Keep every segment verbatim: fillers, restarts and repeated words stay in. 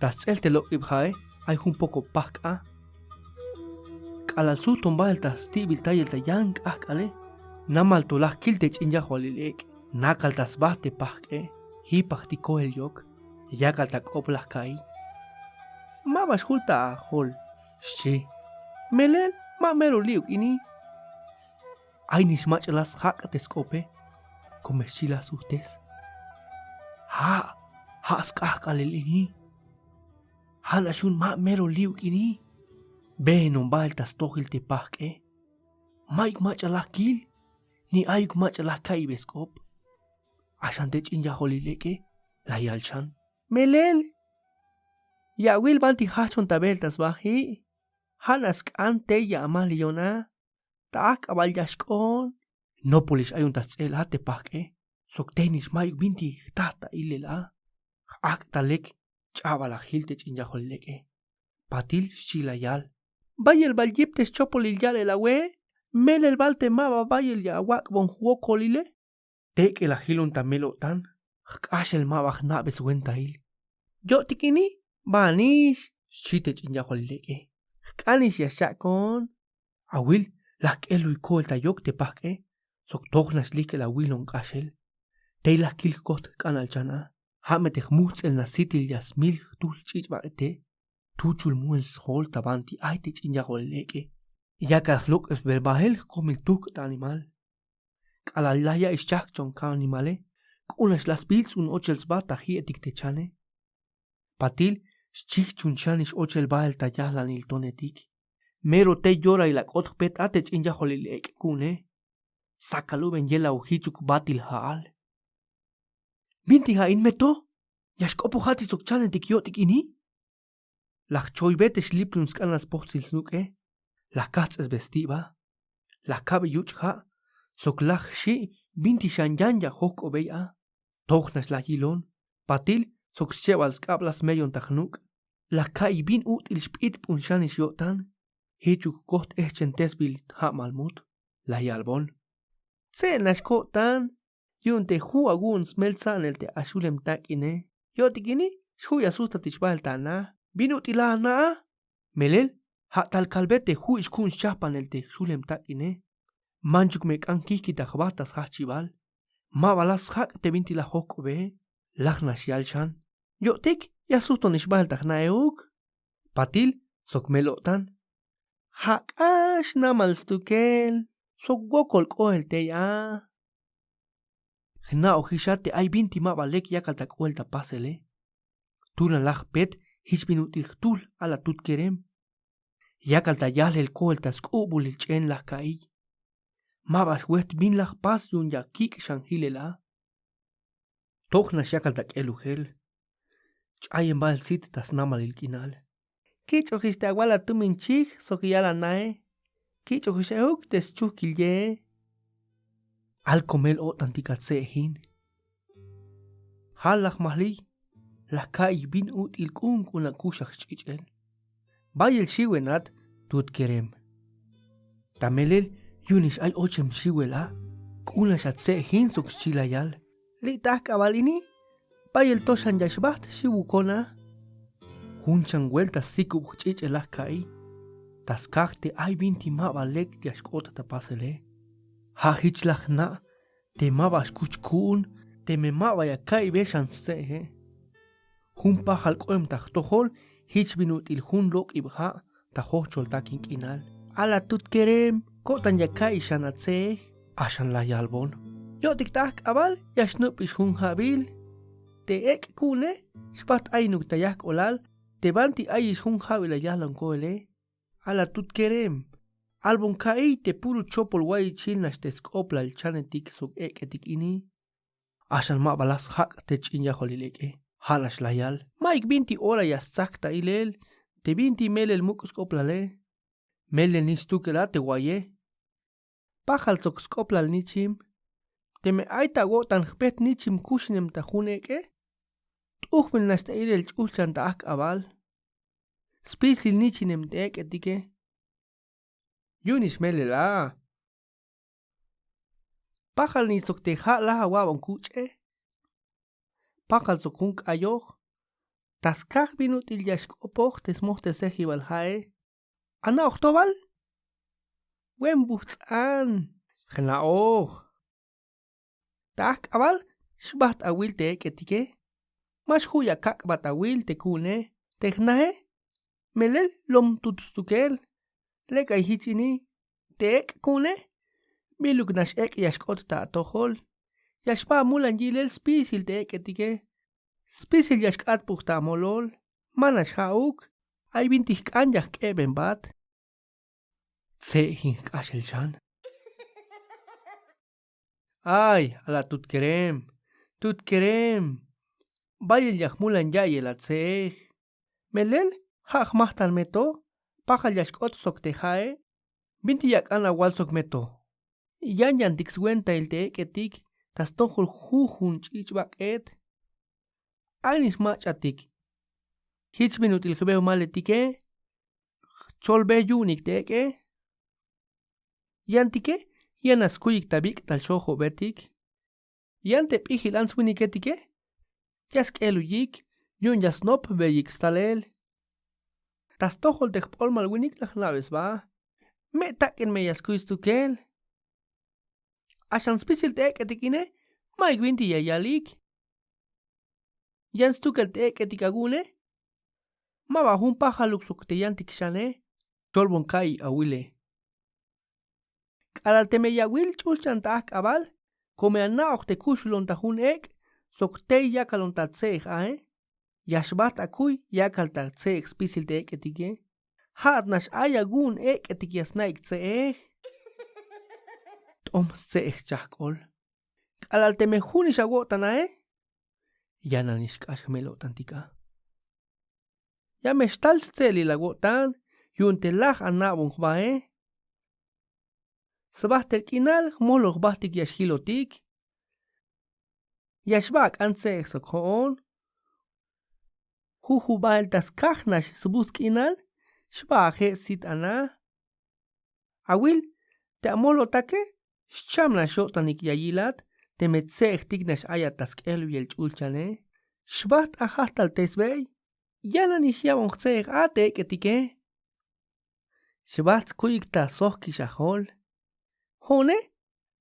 Ta sts'el te lok'ib ja'e ay jun poko pajk' a. K'alal sujton bael ta sti'bil tayel ta yan k'ajk'ale, namal to la jkil te ch'in yajwalil ek'. Nakal ta sba te pajk'e, jipaj tik koel yok, yakal ta k'op la jka'iy. —¿Ma ba xjul ta ajol? —xchi. —Melel ma mero li'uk ini. —Ay nix mach'a la sjak' te sk'ope, kome xchi la sujtes. —Ja', ja' sk'ajk'alil ini. Ja' nax yu'un ma mero li'uk ini. Beenon bael ta stojil te pajk'e. Ma'yuk mach'a la jkil, ni ayuk mach'a la jka'iybe sk'op. Axan te ch'in yajwalil ek'e la yal xan: —Melel, ya awil banti jajchon ta beel ta sba ji'. Ja' nax sk'an tey ya amaliyon a. Ta ajk'abal ya xk'oon. Nopolix ayon ta sts'el a te pajk'e, sok tey nix ma'yuk binti jta ta ilel a. J-ak' ta lek ch'abal la jil te ch'in yajwalil ek'e. Patil xchi la yal: —Bayel bal yip te xchopolil ya'lel awe. Melel bal te ma ba bayel ya awak'bon jwokolile. Tek'el la jilon ta mel-o'tan, jk'axel ma ba jna'be swentail. —Yo'tik ini, banix —xchi te ch'in yajwalil ek'e. —Jk'anix ya xcha'kon. Awil, la jk'eluy koel ta yok te pajk'e, sok toj nax lik'el awilon k'axel. Tey la jkil jkojt jk'anal chan a. Ja' me te jmujts'el nax sitil ya smil jtul ch'ich'bak'ete. Tuchul muel sjol ta banti ay te ch'in yajwalil ek'e. Yakal jlok'esbe bael jkomil tujk' ta animal. K'alal la ya'iyx chajchon ka'nimale, k'unax la sbilts'un ochel sba ta ji'etik te chane. Patil xchijchun xanix ochel bael ta yajlanil tonetik. Mero tey yorail ak'ot jpet a te ch'in yajwalil ek' ku'une. Sakal uben yelaw jichuk batil ja'al. —¿Binti ja' in me to? ¿Ya xk'opojatik sok chanetik yo'tik ini? La jchoybe te xliplun sk'an a spojtsil snuk'e. La kajts'esbe sti'ba. La kabe yuch' ja', sok la jxi' binti xan yan ya jojk'obey a. Toj nax la yilon. Patil sok schebal sk'ab la smeyon ta jnuk'. La ka'iy bin ut'il xp'itp'un xanix yo'tan. Jichuk jkojt ejchentesbil ja'mal mut. La yalbon: —Tse' nax ko'tan. Yu'un te ju' awu'un smeltsa'nel te axulem tak'ine. Yo'tik ini xju' ya sujtatix bael ta ana. ¿Bin ut'il a ana'a? Melel ja' tal kalbe te ju'ix ku'un xchajpanel te xulem tak'ine. Manchuk me k'an kijkit ta jba ta sjajchibal. Ma ba la sjak' te binti la jojk'obee. Laj nax yal xan: —Yo'tik, ya sujtonix bael ta jna' euk. Patil sok mel-o'tan: —Jak'ax namal stukel, sok wokol k'oel tey a. Jna'ojix a te ay binti ma ba lek yakal ta k'oel ta pasele. Tulan la jpet jich bin ut'il jtul, ala tut kerem. Yakal ta yajlel koel ta sk'u'bulil ch'en la jka'iy. Ma ba xwejt bin la jpas yu'un ya kik' xan jilel a. Toj nax yakal ta k'elujel. Ch'ayen bael sit ta snamalil k'inal: —Kich'ojix te awal atumin chij sok yal anae. Kich'ojix euk te schujkil yee. Alko mel-o'tantik atse'ejin. Ja' la jmajliy, la jka'iy bin ut'il k'u'unk'un akuxaj sch'ich'el. Bayel xiwenat tut kerem. Ta melel yu'unix ay ochem xiwel a. K'unax atse'ejin sok xchi la yal: —Li' ta ajk'abal ini bayel to xan ya xbajt xiwukon a. Jun xan welta sikub jch'ich'el la jka'iy ta skaj te ay binti ma ba lek ya xk'ot ta pasele. Ja' jich la jna' te ma ba xkuch ku'un teme ma ba ya ka'iybe xan stse'eje. Jun pajal k'oem ta jtojol jich bin ut'il jun lok'ib ja' ta jojchol takin k'inal: —Ala tut kerem, ko'tan ya ka'iy xan atse'ej. Axan la yalbon: —Yo'tik ta ajk'abal ya xnup'ix jun ja'bil. Te ek' ku'une xbajt ayinuk ta yajk'olal te banti ayix jun ja'bil la yajlon koele. Ala tut kerem, albon ka'iy te puro chopol wayichil nax te sk'oplal chanetik sok ek'etik ini. Axan ma ba la sjak' te ch'in yajwalil ek'e. Ja' nax la yal: —Ma'yuk binti ora ya stsak ta ilel te binti melel muk' sk'oplale. Melel nix stukel a te waye. Pajal sok sk'oplal nichim. Teme ay ta awo'tan jpet nichim kuxinem ta jun ek'e, t'ujbil nax ta ilel ch'ulchan ta ajk'abal. Spisil nichinem te ek'etike. Yu'unix melel a. Pajal nix sok te ja' laj awa'bon kuch'e. Pajal sok jun k'ayoj. Ta skaj bin ut'il ya xk'opoj te smojtesejibal ja'e. ¿Ana'oj to bal? Buen bujts'an. Jna'oj. Ta ajk'abal xbajt awil te ek'etike. Ma xju' ya kak'bat awil te ku'une, te jnae. Melel lom tut stukel. Lek ay jich ini te ek' ku'une. Biluk nax ek' ya xk'ot ta atojol. Ya xba amulan yilel spisil te ek'etike. Spisil ya xk'atpoj ta amolol. Ma nax ja'uk. Ay binti jk'an ya jk'ebenbat. Tse'jin jk'axel xan. Ay, a la tut kerem, tut kerem. Bayel ya jmulan ya'iyel atse'ej. Melel ja' jmajtal me to. Pajal ya xk'ot sok te ja'e. Binti ya ak'an awal sok me to. Yan yantik swentail te ek'etik ta stojol jujun ch'ich' bak'et. Ay nix mach'atik. Jich bin ut'il jbew maletike. Jcholbe yu'unik te ek'e. Yantike ya nax skuyik ta bik'tal xojobetik. Yan te p'ijil ants winiketike ya sk'eluyik yu'un ya snopbeyik stalel. Ta stojol te jp'olmal winik la jna'be sba. Me' tak'in me ya skuy stukel. Axan spisil te ek'etik ine, ma'yuk binti ya yalik. Yan stukel te ek'etik awu'une. Ma ba jun pajaluk sok te yantik xane. Cholbon ka'iy awile. K'alal teme ya awil ch'ulchan ta ajk'abal, kome ana'oj te kuxulon ta jun ek' sok tey yakalon ta tse'ej ae. Ya xbajt akuy yakal ta tse'ej spisil te ek'etike. Ja'at nax ay awu'un ek'etik ya sna'ik tse'ej. T'om stse'ej schajk'ol. K'alal teme junix awo'tan ae. Yananix k'ax jmel-o'tantik a. Ya me xtal stse'elil awo'tan yu'un te laj ana'bon jbae. Sbajtel k'inal jmolol jbajtik ya xjilotik. Ya xba ak'an tse'ej sok jo'on. Juju' bael ta skaj nax sbujts' k'inal xba aje' sit ana. Awil te amolotake xcham nax yo'tanik ya yilat teme tse'ejtik nax ayat ta sk'eluyel ch'ulchane. Xbajt ajajtal te sbe'ey. Yananix yabon jtse'ej a te ek'etike. Xbajt skuyik ta sojkix ajol. Jo'one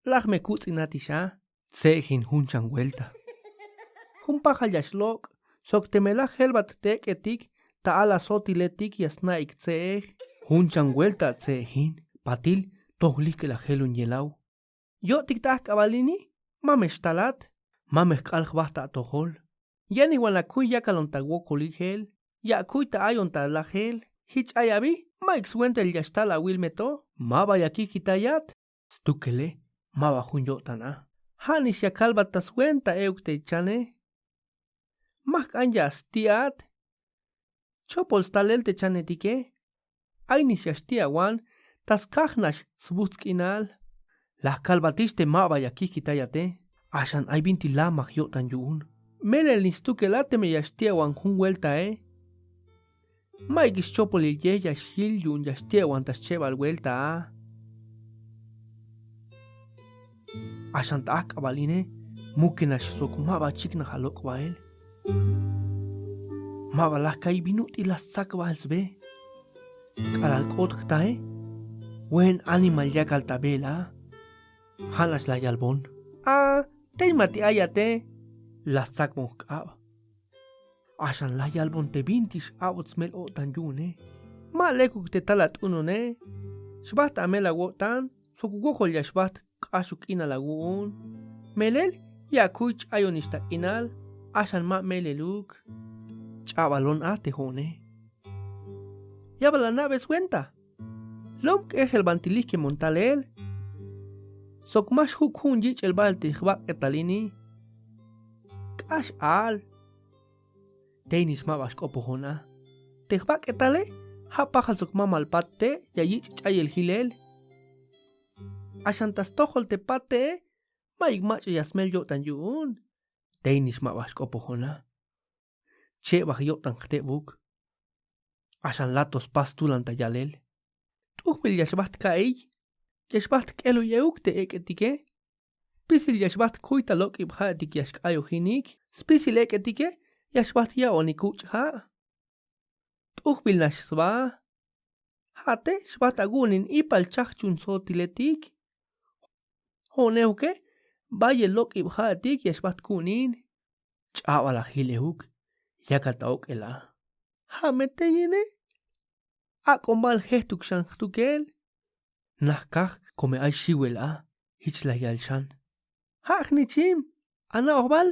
laj me kuts'inatix a. Tse'ejin junchan welta. Jun pajal ya xlok' sok teme la jelbat te ek'etik ta ala sotiletik ya sna'ik tse'ej. Junchan welta atse'ejin. Patil toj lik'el ajelon yelaw. Yo'tik ta ajk'abal ini. Ma me xtalat. Ma me jk'al jbajt ta atojol. Yaniwan akuy yakalon ta wokol ijel. Ya akuy ta ayon ta lajel. Jich ay abi. Ma'yuk swentail ya xtal awil me to. Ma ba ya kijkitayat. Stukele ma ba jun yo'tan a. Ja' nix ya kalbat ta swenta euk te chane. Ma jk'an ya sti'at. Chopol stalel te chanetike. Ay nix ya xti'awan ta skaj nax sbujts' k'inal. La jkalbatix te ma ba ya kijkitayate. Axan ay binti lamaj yo'tan yu'un. Melel nix stukel a teme ya xti'awan jun weltae. Ma'yukix chopolil ye ya xjil yu'un ya xti'awan ta schebal welta a. Axan ta ajk'abal ine mukenax sok ma ba chiknaj alok' bael. Ma ba la jka'iy bin ut'il la stsak bael sbe. K'alal k'ot jtae. Wen animal yakal ta beel a. Ja' nax la yalbon. A, tey ma ti' ayate. La stsakbon jk'ab. Axan la yalbon te binti x-a'bot smel-o'tan yu'une. Ma lekuk te tal at'unone. Xbajt amel awo'tan sok wokol ya xbajt k'axuk k'inal awu'un. Melel ya akuy ch-ayonix ta k'inal. Axan ma meleluk. Ch'abalon a te jo'one. Ya bal ana'be swenta. Lom k'ejel banti lijkemon talel. Sok ma xjuk' ju'un yich'el bael te jbak'etal ini. K'ax al. Tey nix ma ba xk'opojon a. Te jbak'etale ja' pajal sok mamal pat te ya yich' ch'ayel jilel. Axan ta stojol te pat te'e ma'yuk mach'a ya smel yo'tan yu'un. Tey nix ma ba xk'opojon a. Chebaj yo'tan jtebuk. Axan la to spas tulan ta yalel. T'ujbil ya xbajt ka'iy. Ya xbajt k'eluy euk te ek'etike. Spisil ya xbajt kuy ta lok'ib ja'etik ya xk'ayojinik. Spisil ek'etike ya xbajt ya'onik kuch' ja'. T'ujbil nax sba. Ja' te' xbajt awu'unin ipal chajchun sjotiletik. Jo'onejuke bayel lok'ib ja'etik ya xbajt ku'unin. Ch'abal a jil ejuk. Yakat a ok'el a. Ja' me teyine. Ak'on bal jejtuk xan jtukel. Naj kaj kome ay xiwel a. Jich la yal xan. Ja' jnichim. Ana'oj bal.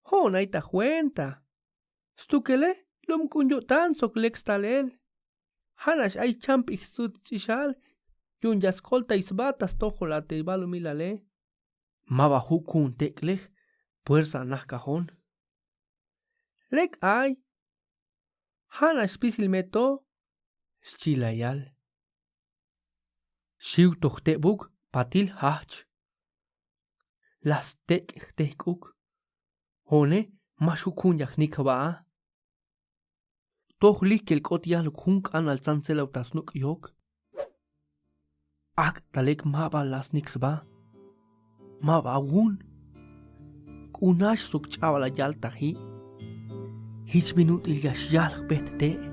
Jo'on ay ta jwenta. Stukele lom k'un yo'tan sok lek stalel. Ja' nax ay champ'ij sts'ut ch'ixal. Yu'un ya skoltay sba ta stojol a te balumilale. Ma ba ju' ku'un tek'lej. Puersa naj kajon. Lek ay. Ja' nax spisil me to. Xchi la yal. Xiw to jtebuk patil jajch. La stek' jtejk'uk. Jo'one ma xju' ku'un ya jnik' jba a. Toj lijkel k'ot yaluk jun k'anal tsantselaw ta snuk' yok. Ak' ta lek ma ba la snik' sba. Ma ba awun. K'unax sok ch'abal a yal ta ji'. Jich bin ut'il ya xyal jpet te'.